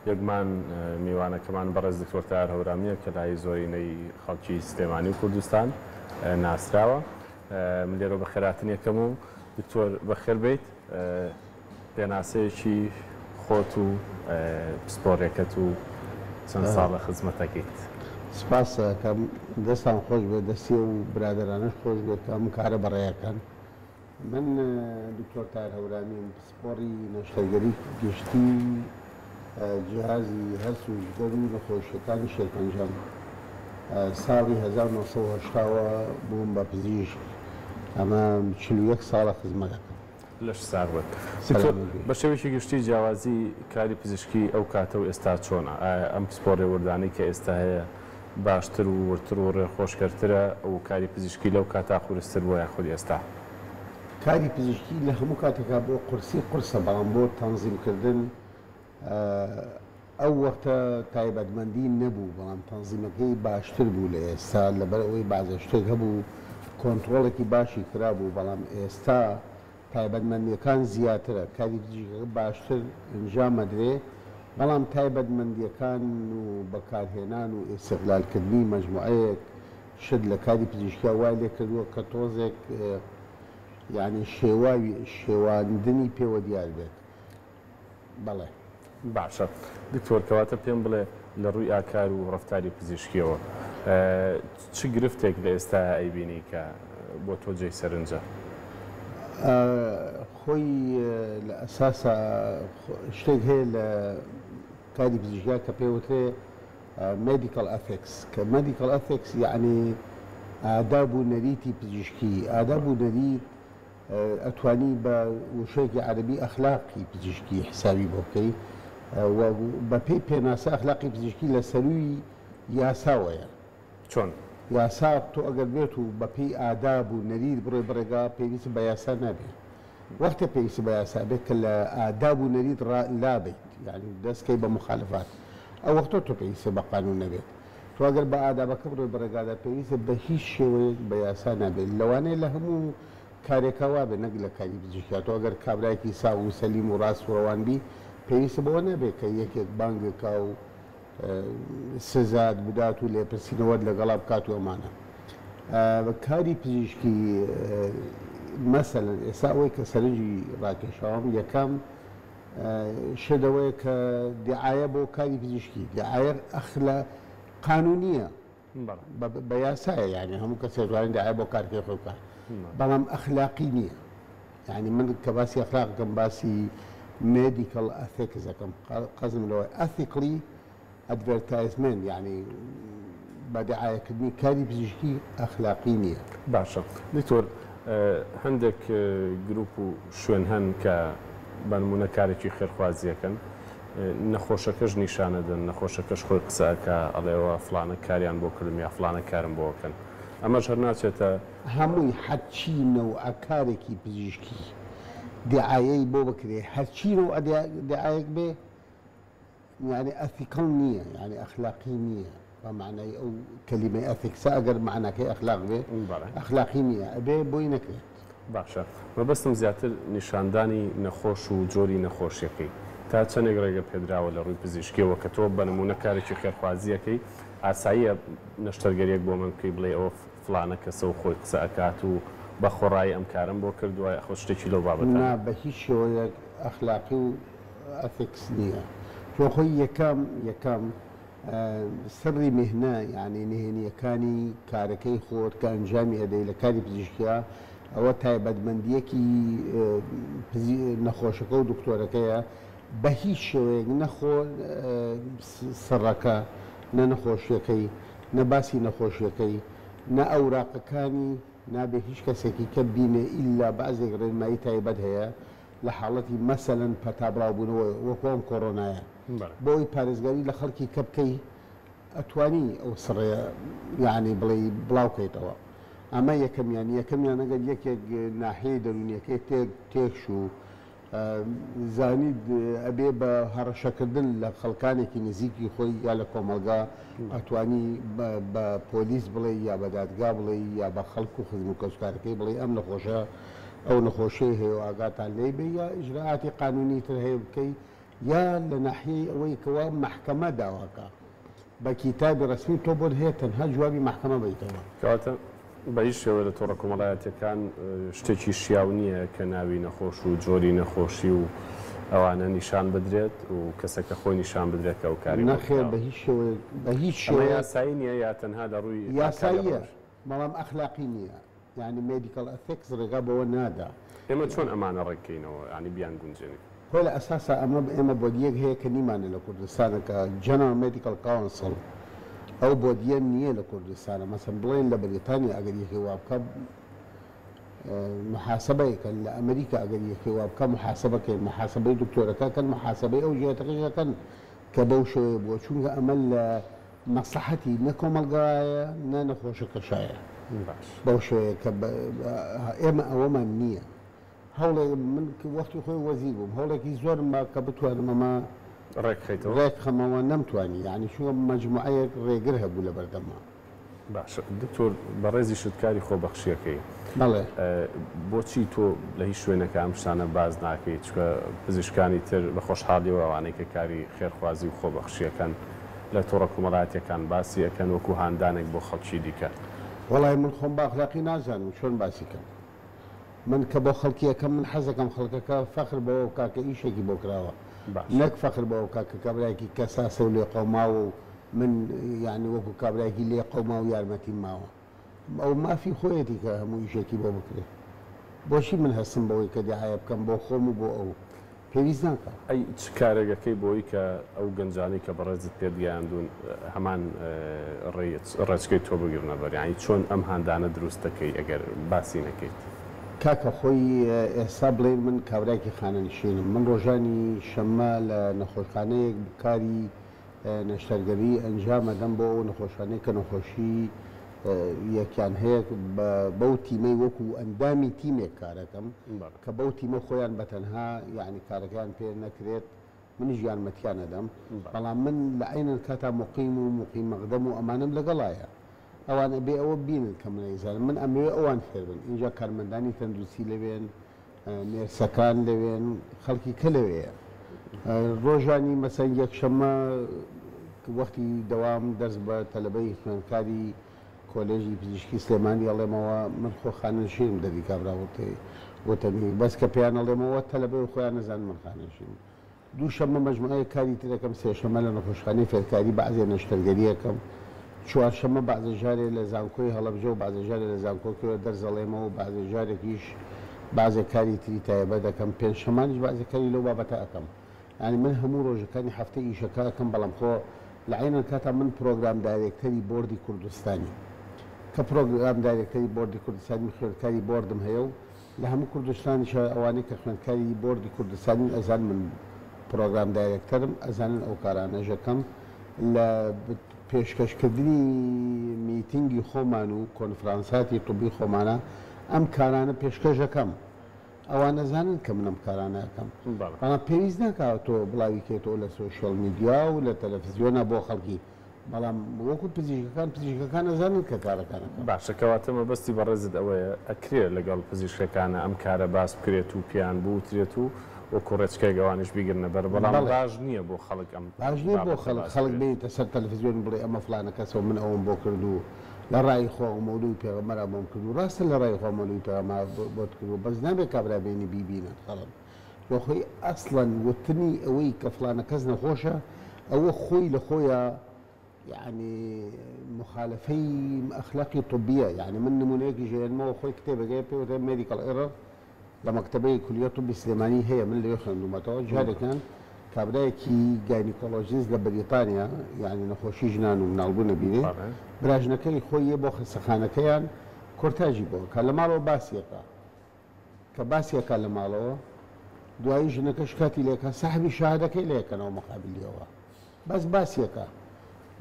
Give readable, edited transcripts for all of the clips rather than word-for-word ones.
بێگومان میوانەکەمان بەڕێز دکتۆر تاهر هەورامییە کە لای زۆرینەی خەڵکی سلێمانی و کوردستان ناسراوە. من لێرەوە بەخێرهاتنی ئەکەم و دکتۆر بەخێر بێیت. پێناسەیەکی خۆت و پسپۆڕیەکەت و چەند ساڵە خزمەتەکەیت. سپاست ئەکەم، دەستان خۆش بێت، دەستی ئەو برادەرانەش خۆش بێت کە ئەم کارە بەڕێ ئەکەن. من دکتۆر تاهر هەورامیم، پسپۆڕی نەشتەرگەری گشتی و جیهازی هەرس و جگەر و نەخۆشیەکانی شێرپەنجەم. ساڵی 1980 وە بووم بە پزیشک، ئەمە 41 ساڵە خزمەت ئەکەم. لەش ساغ بێت دکتۆر. بە شێوەیەکی گشتی جیاوازی کاری پزیشکی ئەو کاتە و ئێستا چۆنە؟ ئایا ئەم پسپۆڕیە وردانەی کە ئێستا هەیە باشتر و وردتر و ڕێخۆشکەرترە و کاری پزیشکی لەو کاتە قورستر بووە یاخود ئێستا؟ کاری پزیشکی لە هەموو کاتێکا بۆ قورسی قورسە بەڵام بۆ تەنزیم کردن ئەو وەختە تایبەتمەندی نەبوو بەڵام تەنزیمەکەی باشتر بوو لە ئێستا لەبەر ئەوەی بەعزە شتێک هەبوو کۆنتڕۆڵێکی باشی کرابوو بەڵام ئێستا تایبەتمەندیەکان زیاترە کاری پزیشکەکە باشتر ئەنجام ئەدرێ بەڵام تایبەتمەندیەکان و بەکارهێنان و ئیستغلالکردنی مەجموعەیەک شت لە کاری پزیشکیا وای لێکردووە کە تۆزێک یانی شێواوی شێواندنی پێوە دیار بێت. بەڵێ. باشە دکتۆر کەواتە پێم بڵێ لە ڕووی ئاکار و ڕەفتاری پزیشکیەوە چ گرفتێک لە ئێستایا ئەیبینی کە بۆ تۆ جێی سەرنجە؟ خۆی لە ئەساسا شتێک هەیە لە کاری پزیشکیا کە پێ وترێ Medical Ethics کە Medical Ethics یەعنی ئاداب و نەریتی پزیشکی، ئاداب و نەریت ئەتوانی بە وشەیەکی عەرەبی ئەخلاقی پزیشکی حسابی بۆ بکەی و بە پێی پێناسە ئەخلاقی پزیشکی لە سەرووی یاساوەیە. چۆن؟ یاسا تۆ ئەگەر بێت و بە پێی ئاداب و نەریت بڕۆی بە ڕێگا پێویست بە یاسا نابێ. وەختێ پێویست بە یاسا بێت کە لە ئاداب و نەریت ڕا لابەیت یانی دەست کەی بە موخالەفات ئەو وەختە تۆ پێویست بە قانوون نەبێت. تۆ ئەگەر بە ئادابەکە بڕۆی بە ڕێگادا پێویستت بە هیچ شێوەیەک بە یاسا نابێت لەوانەیە لە هەموو کارێکا وابێت نەک لە کاری پزیشکیا تۆ ئەگەر کابرایەکی ساغ و سەلیم و ڕاست و ڕەوان بی پێویستت بەوە نابێت کە یەکێک بانگت کا و سزات بدات و لێپرسینەوەت لەگەڵا بکات و ئەمانە کاری پزیشکی مەسەلەن ئێستا ئەوەی کە سەرنجی ڕاکێشاوم یەکەم شت ئەوەیە کە دیعایە بۆ کاری پزیشکی دیعایە ئەخلا قانونیە بە یاسایە یعنی هەموو کەسێک توانێت دیعایە بۆ کارکەی خۆی بکات بەڵام ئەخلاقی نییە یعنی من کە باسی ئەخلاق ئەکەم باسی medical ethics ئەکەم قەزم لەوەی ethically advertisement یانی بە دعایەکردنی کاری پزیشکی ئەخلاقی نییە. باشە دکتۆر هەندێک گروپ و شوێن هەن کە بە نمونە کارێکی خێرخوازی ئەکەن نەخۆشەکەش نیشانەدەن نەخۆشەکەش خۆی قسە ئەکا ئەڵێ ئەوە فڵانە کاریان بۆ کردم یا فڵانە کارم بۆ ئەکەن ئەمەش هەر ناچێتە هەمووی هەرچی نەوعە کارێکی پزیشکی دعایەی بۆ بکرێ هەرچی نەوعە دعایەک بێ یانی ethical نییە یانی ئەخلاقی نییە بە مەعنای ئەو کەلیمەی ethics ە ئەگەر مەعناکەی ئەخلاق بێ ئەخلاقی نییە ئەبێ بۆی نەکرێت. باشە مەبەستم زیاتر نیشاندانی نەخۆش و جۆری نەخۆشیەکەی تا چەنێک ڕێگە پێدراوە لە ڕووی پزیشکیەوە کە تۆ بە نموونە کارێکی خێرخوازی ئەکەی ئاساییە نەشتەرگەریەک بۆ من بکەی بڵێی ئەوە فڵانە کەسە و خۆی قسە ئەکات و بە خۆڕایی ئەم کارەم بۆ کردووە یاخود شتێکی لەو بابەتانە. نا بە هیچ شێوەیەک ئەخلاقی و ethics نییە چۆن خۆی یەکەم یەکەم سری میهنە یانی نهێنیەکانی کارەکەی خۆت کە ئەنجامی ئەدەی لە کاری پزیشکیا ئەوە تایبەتمەندیەکی نەخۆشەکە و دکتۆرەکەیە بە هیچ شێوەیەک نە خۆ سڕەکە نە نەخۆشیەکەی نە باسی نەخۆشیەکەی نە ئەوراقەکانی نابێ هیچ کەسێکی کە بینێ ئیلا بەعزێک ڕێنمایی تایبەت هەیە لە حاڵەتی مەسەلەن پەتا بڵاوبوونەوە وەکو ئەم کۆڕۆنایە بۆ ئەوەی پارێزگاری لە خەڵکی کە بکەی ئەتوانی ئەو سڕەیە یانی بڵێی بڵاو کەیتەوە ئەمە یەکەمیان یەکەمیان ئەگەر یەکێک ناحیەی دەروونیەکەی تێک تێکچوو زانیت ئەبێ بە هەڕەشەکردن لە خەڵکانێکی نزیکی خۆی یا لە کۆمەڵگا ئەتوانی بە پۆلیس بڵێی یا بە دادگا بڵێی یا بە خەڵک و خزم و کەسوکارەکەی بڵێی ئەم نەخۆشە ئەو نەخۆشیەی هەیە و ئاگاتان لێی بێ یا ئیجرائاتی قانونی تر هەیە بکەی. یا لە ناحیەی ئەوەی کەوا مەحکەمە داواکا بە کیتابی ڕەسمی تۆ بۆت هەیە تەنها جوابی مەحکەمە بەیتەوە. کەواتە بە هیچ شێوەیە لە تۆڕە کۆمەڵایەتیەکان شتێکی شیاو نییە کە ناوی نەخۆش و جۆری نەخۆشی و ئەوانە نیشان بدرێت و کەسەکە خۆی نیشان بدرێت کە ئەو کارەی بۆ نەخێر کراوە. بە هیچ شێوەیەک بە هیچ ئەمە شێوەیەک. یاسایی نییە یا تەنها لە ڕووی ئاکاری یاساییە ڕەوش؟ بەڵام ئەخلاقی نییە یانی medical ethics ڕێگا بەوە نادا. ئێمە چۆن ئەمانە ڕێک کەینەوە یانی بیانگونجێنین؟ خۆی لە ئەساسا ئەمە ئێمە body یەک هەیە کە نیمانە لە کوردستانە کە General Medical Council ئەو body یە نییە لە کوردستانە مەسەن بڵێن لە بەریتانیا ئەگەر یەکێ وا بکا محاسبە یەکەن لە ئەمریکا ئەگەر یەکێ وا بکا محاسبە کەین محاسبەی دکتۆرەکە کەن محاسبەی ئەو جهتەکەش ئەکەن کە بەو شێوەیە بووە چونکە ئەمە لە مەسڵەحەتی نە کۆمەڵگایە نە نەخۆشەکەشایە باش. بەو شێوەیە کە ئێمە ئەوەمان نییە. هەوڵێک من وەختی خۆی وەزیر بووم هەوڵێکی زۆرم ما کە بتوانم ئەمە ڕێکخەیتەوە؟ ڕێکخەمەوە نەمتوانی یانی چونکە مەجموعەیەک ڕێگر هەبوو لەبەردەمما. باشە دکتۆر بەڕێزیشت کاری خۆبەخشیەکەی بەڵێ. بۆچی تۆ لە هیچ شوێنێکا ئەم شتانە باس ناکەی چونکە پزیشکانی تر بە خۆشحاڵیەوە ئەوانەی کە کاری خێرخوازی و خۆبەخشیەکەن لە تۆڕە کۆمەڵایەتیەکان باسی ئەکەن وەکو هاندانێک بۆ خەڵکی دیکە. وەڵای من خۆم بە ئەخلاقی نازانم چۆن باسی کەم. من کە بۆ خەڵکی ئەکەم من حەزەکەم خەڵکەکە فەخر بەوە بکا کە ئیشێکی بۆ کراوە نەک فەخر بەوە بکا کە کابرایەکی کەساسە و لێقەوماوە و من یانی وەکو کابرایەکی لێقەوماو یارمەتیم ماوە ئەو مافی خۆیەتی کە هەموو ئیشێکی بۆ بکرێ بۆچی من هەستم بەوەی کە دیعایە بکەم بۆ خۆم و بۆ ئەو پێویست ناکا. ئەی چ کارێک ئەکەی بۆی کە ئەو گەنجانەی کە بەڕێزت پێت گەیاندوون هەمان ڕێچکەی تۆ بگرنە بەر؟ یانی چۆن ئەم هاندانە دروست دەکەی ئەگەر باسی نەکەیت؟ کاکە خۆی ئێستا بڵێین من کابرایەکی خانەنشینم من ڕۆژانی شەممە لە نەخۆشخانەیەک کاری نەشتەرگەری ئەنجام ئەدەم بۆ ئەو نەخۆشانەی کە نەخۆشی یەکیان هەیە بەو تیمەی وەکو ئەندامی تیمێک کارەکەم کە بەو تیمە خۆیان بە تەنها یەعنی کارەکەیان پێ نەکرێت منیش یارمەتیان ئەدەم بەڵام من لە عەینەن کاتا موقیم و موقیم مەقدەم و ئەمانەم لەگەڵایە ئەوان ئەبێ ئەوە ببینن کە من ئەیزانم من ئەمەوێ ئەوان فێر بن ئینجا کارمەندانی تەندروستی لەوێن nurse ەکان لەوێن خەڵکی کە لەوێیە ڕۆژانی مەسەن یەکشەممە وەختی دەوام دەرس بە تەلەبەی خوێندکاری کۆلێژی پزیشکی سلێمانی ئەڵێمەوە من خۆ خانەنشینم دەری کابرا وتەنی بەس کە پێیان ئەڵێمەوە تەلەبەی و خۆیان نەزانن من خانەنشینم دوو شەممە مەجموعەیەک کاری تر ئەکەم، سێشەممە لە نەخۆشخانەی فێرکاری بەعزێ نەشتەرگەری ئەکەم، چوارشەممە بەعزێ جارێ لە زانکۆی هەڵەبجە و بەعزێ جارێ لە زانکۆکەوە دەرس ئەڵێمەوە و بەعزێ جارێکیش بەعزێ کاری تری تایبەت ئەکەم، پێنجشەمانیش بەعزێ کاری لەو بابەتە ئەکەم. یانی من هەموو ڕۆژەکانی هەفتە ئیشەکە ئەکەم، بەڵام خۆ لە عەینەن کاتا من program director ی بۆردی کوردستانیم. کە program director ی بۆردی کوردستانیم خوێندکاری بۆردم هەیە و لە هەموو کوردستانیشا ئەوانەی کە خوێندکاری بۆردی کوردستانین ئەزانن من program director م ئەزانن ئەو کارانەش ئەکەم لە پێشکەشکردنی میتینگی خۆمان و کۆنفرانساتی طبی خۆمانە ئەم کارانە پێشکەش ئەکەم ئەوان ئەزانن کە من ئەم کارانە ئەکەم بەڵام پێویست ناکا تۆ بڵاوی کەیتەوە لە social media و لە تەلەفزیۆنا بۆ خەڵکی بەڵام وەکو پزیشکەکان پزیشکەکان ئەزانن کە کارەکان ئەکەم. باشە کەواتە مەبەستی بەڕێزت ئەوەیە ئەکرێ لەگەڵ پزیشکەکانا ئەم کارە باس بکرێت و پێیان بوترێت و وەکو ڕێچکەیەک ئەوانیش بیگرنە بەر بەڵام بەڵێ. باش نییە بۆ خەڵک ئەم باش نییە بۆ بابەتە خەڵک باس خەڵک بکرێت. بێنیتە سەر تەلەفزیۆن بڵێ ئەمە فڵانە کەسە و من ئەوەم بۆ کرد و لە ڕای خوا و مەولوی پێغەمبەرا بۆم کرد و ڕاستە لە ڕای خوا و مەولوی پێغەمبەرا بۆت کردووە بەس نابێ کابرا بێنی بیبینن خەڵک وە خۆی ئەسڵەن وتنی ئەوەی کە فڵانە کەس نەخۆشە ئەوە خۆی لە خۆیا یەعنی موخالەفەی ئەخلاقی طبیە یەعنی من نمونەیەکیش ئەهێنمەوە خۆی کتێبێک هەیە پێی وترێ Medical Error لە مەکتەبەی کولیە طبی سلێمانی هەیە من لەوێ خوێندوومەتەوە جارێکیان کابرایەکی gynecologist لە بەریتانیا یەعنی نەخۆشی ژنان و مناڵبوون ئەبینێ براژنەکەی خۆی یە بۆ خەستەخانەکەیان کۆرتاجی بۆ ئەکا لە ماڵەوە باسی ئەکا کە باسی ئەکا لە ماڵەوە دوایی ژنەکە شکاتی لێ ئەکا ساحبی شەهادەکەی لێ ئەکەنەوە مقابلیەوە بەس باسی ئەکا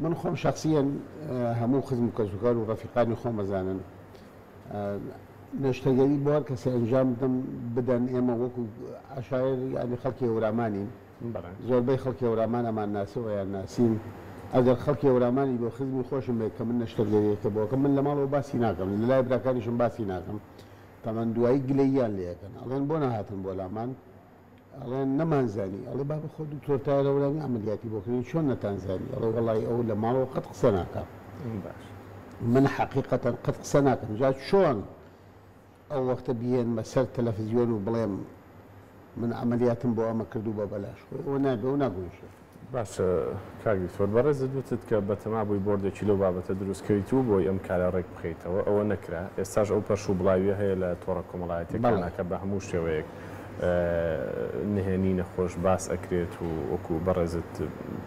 من خۆم شەخسیەن هەموو خزم و کەسوکار و ڕەفیقانی خۆم ئەزانن نەشتەرگەری بۆ هەر کەسێ ئەنجام بدەم بدەن ئێمە وەکو عەشایەر یانی خەڵکی هەورامانین زۆربەی خەڵکی هەورامان ئەمان ناسی و ئەیان ناسین ئەگەر خەڵکی هەورامانی بۆ خزمی خۆشم بێت کە من نەشتەرگەریەکە بۆ ئەکەم من لە ماڵەوە باسی ناکەم لە لای براکانیشم باسی ناکەم تەمەن دوایی گلەییان لێ ئەکەن ئەڵێن بۆ نەهاتن بۆ لامان. ئەڵێن نەمانزانی، ئەڵێ بابە خۆ دکتۆر تاهیر هەورامی عەمەلیاتی بۆ کردین چۆن نەتانزانی، ئەڵێ وەڵایی ئەو لە ماڵەوە قەت قسە ناکا. باش. من حەقیقەتەن قەت قسە ناکەم جا چۆن ئەو وەختە بیهێنمە سەر تەلەفزیۆن و بڵێم من عەمەلیاتم بۆ ئەمە کرد و بە بەلاش، خۆی ئەوە نابێ و ناگونجێ. باشە کاک دکتۆر بەڕێزت وتت کە بەتەما بووی بۆردێکی لەو بابەتە دروست کەیت و بۆی ئەم کارە ڕێک بخەیتەوە ئەوە نەکرا ئێستاش ئەو پەرش و بڵاویە هەیە لە تۆڕە کۆمەڵایەتیەکانا کە بە هەموو شێوەیەک نهێنی نەخۆش باس ئەکرێت و وەکو بەڕێزت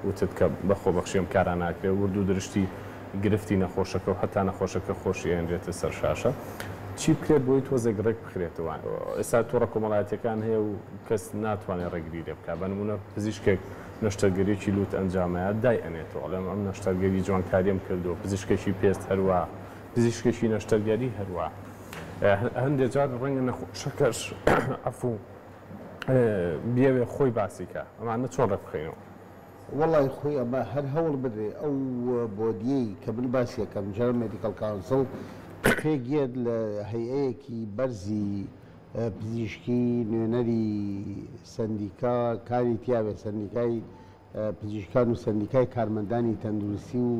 وتت کە بە خۆبەخشی ئەم کارانە ئەکرێت ورد و درشتی گرفتی نەخۆشەکە و هەتا نەخۆشەکە خۆشی ئەهێنرێتە سەر شاشە چی بکرێت بۆی تۆزێک ڕێک بخرێتەوە ئێستا تۆڕە کۆمەڵایەتیەکان هەیە و کەس ناتوانێت ڕێگری لێ بکات بە نمونە پزیشکێک نەشتەرگەریەکی لوت ئەنجامەیە دای ئەنێتەوە ئەڵێم ئەم نەشتەرگەری جوانکاریەم کردووە پزیشکێکی پێست هەروا پزیشکێکی نەشتەرگەری هەروا هەندێ جار ڕەنگە نەخۆشەکەش عەفو بیەوێ خۆی باسی کا ئەمانە چۆن ڕێک بخەینەوە؟ وەڵای خۆی ئەمە هەر هەوڵ بدرێ ئەو body یەی کە من باسی ئەکەم General Medical Council پێک یەت لە هەیئەیەکی بەرزی پزیشکی نوێنەری سەندیکا کاری تیابێ سەندیکای پزیشکان و سەندیکای کارمەندانی تەندروستی و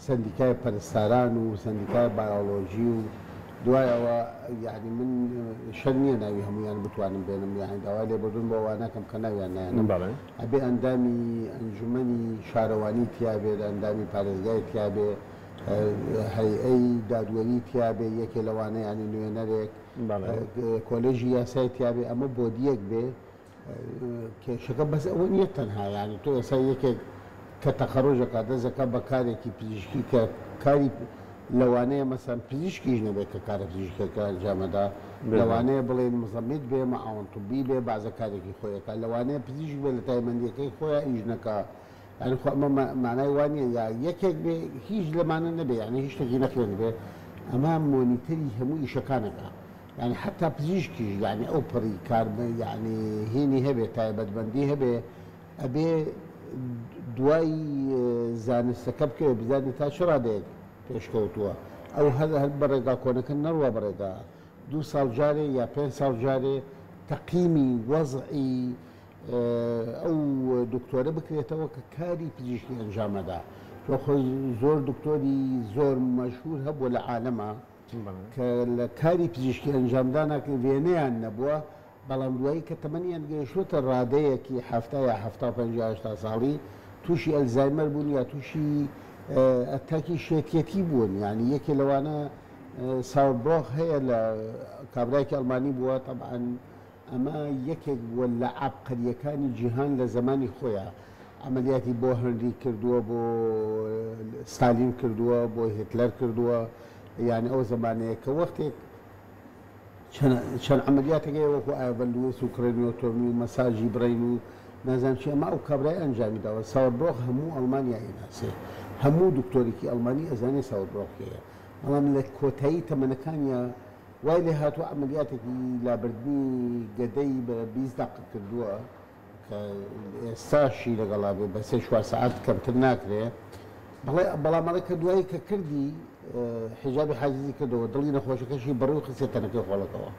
سەندیکای پەرستاران و سەندیکای بایۆلۆژی و دوای ئەوە یانی من شەرت نییە ناوی هەموویان بتوانم بێنم یانی داوای لێبوردن بۆ ئەوانە کەم کە ناویان نایەنم بەڵێ. ئەبێ ئەندامی ئەنجومەنی شارەوانی تیابێت ئەندامی پارێزگای تیابێ هەیئەی دادوەری تیابێ یەکێ لەوانە یانی نوێنەرێک بەڵێ. کۆلێژی یاسای تیابێ ئەمە body یەک بێ کێشەکە بەس ئەوە نییە تەنها یانی تۆ ئێستا یەکێک کە تەخەڕوج ئەکات دەست ئەکات بە کارێکی پزیشکی کە کاری لەوانەیە مەسەن پزیشکیش نەبێت کە کارە پزیشکەکە ئەنجامەدا لەوانەیە بڵێن مزەمیت بێ معاون طبی بێ بەعزە کارێکی خۆی ئەکات لەوانەیە پزیشک بێ لە تایمەندیەکەی خۆیا ئیش نەکا یانی خۆ ئەمە مانای وا نییە یا یەکێک بێ هیچ لەمانە نەبێ یانی هیچ شتێکی نەخوێندبێ ئەمە مۆنیتەری هەموو ئیشەکانەکە یانی حەتا پزیشکیش یانی ئەو پەڕی کار یانی هینی هەبێ تایبەتمەندی هەبێ ئەبێ دوای زانستەکە بکەوێ بزانێ تا چ ڕادەیەک پێشکەوتووە ئەو هەر هەر بە ڕێگا کۆنەکە نەڕوا بە ڕێگا دوو ساڵ جارێ یا پێنج ساڵ جارێ تەقیمی وەزعی ئەو دکتۆرە بکرێتەوە کە کاری پزیشکی ئەنجامەدا تۆ خۆ زۆر دکتۆری زۆر مەشهور هەبووە لە عالەما کە لە کاری پزیشکی ئەنجامدانا وێنەیان نەبووە، بەڵام دوایی کە تەمەنیان گەیشتووەتە ڕادەیەکی 70 یا 75 یا 80 ساڵی تووشی ئەلزایمەر بوون یا تووشی attack ی شێتیەتی بوون، یانی یەکێ لەوانە ساوربرۆخ هەیە لە کابرایەکی ئەڵمانی بووە، تەبعەن ئەمە یەکێک بووە لە عەبقەریەکانی جیهان لە زەمانی خۆیا، عەمەلیاتی بۆ هنری کردووە، بۆ ستالین کردووە، بۆ هیتلەر کردووە، یانی ئەو زەمانەیە کە وەختێک چەند عەمەلیاتێک هەیە وەکو ئایڤن لویس و craniotomy و مەساجی brain و نازانم چی ئەمە ئەو کابرای ئەنجامی داوە. ساوربرۆخ هەموو ئەڵمانیا ئەیناسێ، هەموو دکتۆرێکی ئەڵمانی ئەزانێ ساوربرۆخ کێیە، بەڵام لە کۆتایی تەمەنەکانیا وای لێ هاتووە عەمەلیاتێکی لابردنی گەدەی بە 20 دەقە کردووە کە ئێستاشی لەگەڵا بێ بە سێ چوار سەعات کەمتر ناکرێ بەڵێ بەڵام ئەڵێ کە دوایی کە کردی حیجابی حاجزی کردەوە دڵی نەخۆشەکەشی بڕی و خستە تەنەکەی خۆڵەکەوە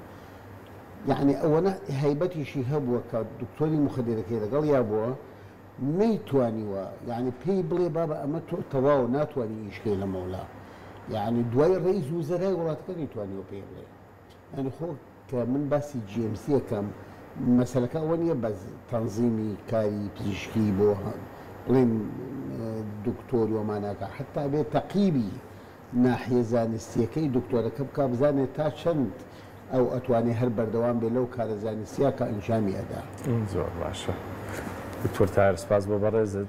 یعنی ئەوەنە هەیبەتیشی هەبووە کە دکتۆری مخدرەکەی لەگەڵ یا بووە نەیتوانیوە یعنی پێی بڵێ بابە ئەمە تۆ تەواو ناتوانانی ئیشکەی لە مەولا یعنی دوای ڕئیس وزەرای وڵاتەکە نەیتوانیوە پێی بڵێ یانی خۆ کە من باسی GMC ئەکەم مەسەلەکە ئەوە نییە بەس تەنزیمی کاری پزیشکی بۆ بڵێن دکتۆر و ئەمانەکە حتا بێ تەقیبی ناحیە زانستیەکەی دکتۆرەکە بکا بزانێت تا چەند ئەو ئەتوانێ هەر بەردەوام بێ لەو کارە زانستیە کە ئەنجامی ئەدا. زۆر باشە دکتۆر تاهر سپاس بۆ بەڕێزت.